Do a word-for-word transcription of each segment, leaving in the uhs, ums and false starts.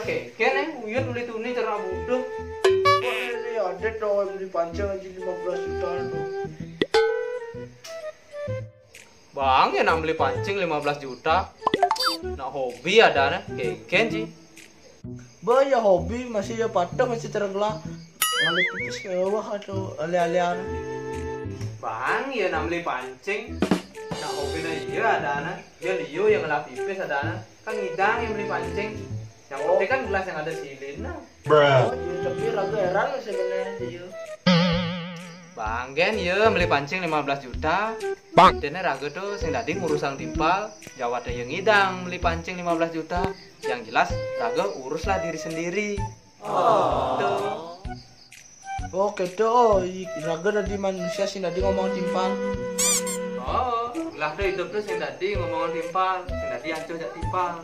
Kénkén, eh, uyut beli tuni cara bodoh. Wah, ini ada tuh beli pancing aja lima belas juta tuh. Bang, ya nak beli pancing lima belas juta. Nak hobi ada nah, kénkén sih. Bah, ya hobi masih ya patah masih tergelah. Ngalih pipis ke bawah atau ale-alean. Bang, ya nak beli pancing. Nak hobi nah iya ada nah. Ya liu yang ngelah pipis ada nah. Kan ngidang yang beli pancing. Yang penting kan gelas yang ada silin nah. Oh, iya, tapi raga heran sebenarnya dia. Bang, gen ya beli pancing lima belas juta. Bang. Dene raga tuh sing dadi ngurusang timpal, jawate yang ngidang beli pancing lima belas juta. Yang jelas raga uruslah diri sendiri. Oh. Tuh. Oh, gitu. Oh, i- raga dadi manusia sing dadi ngomong timpal. Oh, lah tuh hidup tuh sing dadi ngomong timpal, sing dadi ancuh jak timpal.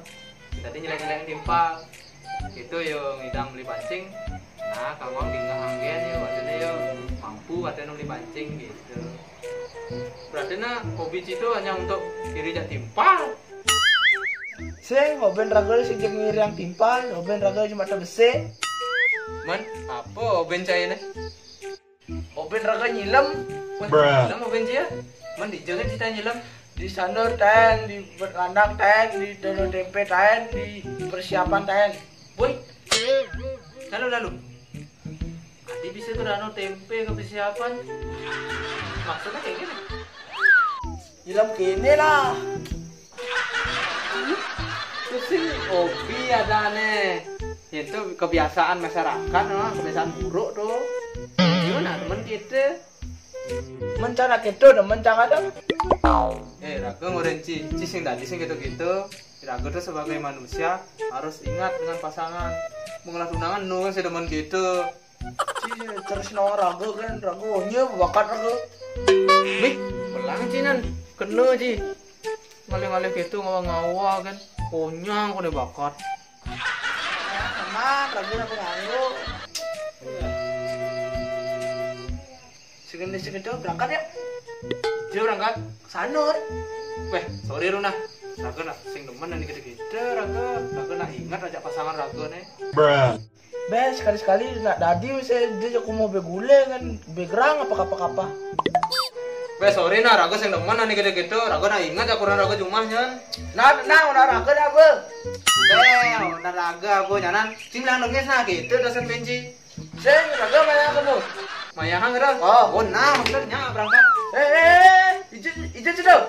Sing dadi nyeleng-nyeleng timpal. Itu yo ngidang beli pancing. Nah, kamu tinggal anggen yo, artinya yo mampu artinya beli pancing gitu. Berarti nah hobi itu hanya untuk iri jak timpal. Sing, hoben raga sing jek ngiriang timpal, hoben raga cuma besi. Man, apa hoben cai nih? Hoben raga nyilem. Wah, nyilem hoben cia? Man, di jalan cita nyilem. Di sanur taen, di berlandak taen, di dono tempe taen, di persiapan taen. Woi, lalu lalu. Adi bisa ke dono tempe ke persiapan. Maksudnya kayak gini. Nyilem kene lah. Itu sih hobi adane. Itu kebiasaan masyarakat, memang kebiasaan buruk tuh. Gimana temen kita? Mencana gitu, demen cakadem. Eh, raga ngoren ci, ci sing tadi sing gitu-gitu. Raga tuh sebagai manusia harus ingat dengan pasangan. Mengelah tunangan nu kan si demen gitu. Ci, terus nawa raga kan, raga ohnya bakat raga. Wih, belang ci nan, kena ci. Ngalih-ngalih gitu ngawa-ngawa kan. Konyang kone bakat. Aman, raga apa nganggo? Segede-segede berangkat ya. Dia berangkat. Sanur. Weh, sorry Runa. Raga nak sing demen nih gede-gede raga. Raga nak ingat aja pasangan raga nih. Be, sekali-sekali nak dadi wis dia jago mau begule kan begerang apa apa apa. Weh, sorry nah, raga sing demen nih gede-gede. Raga nak ingat aku raga cuma nyan. Nah, nah, udah raga dah be. Be, udah raga aku nyanan. Cing bilang nangis nah gitu dosen benci. Sing, raga mayang kamu. Mayang raga. Oh. Oh, nah, maksudnya berangkat. Eh, eh, eh, izin, izin sudah.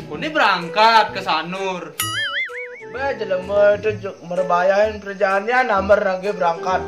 Ini berangkat ke Sanur. Ba, jelema itu juk merbayahin perjalanannya, namar raga berangkat.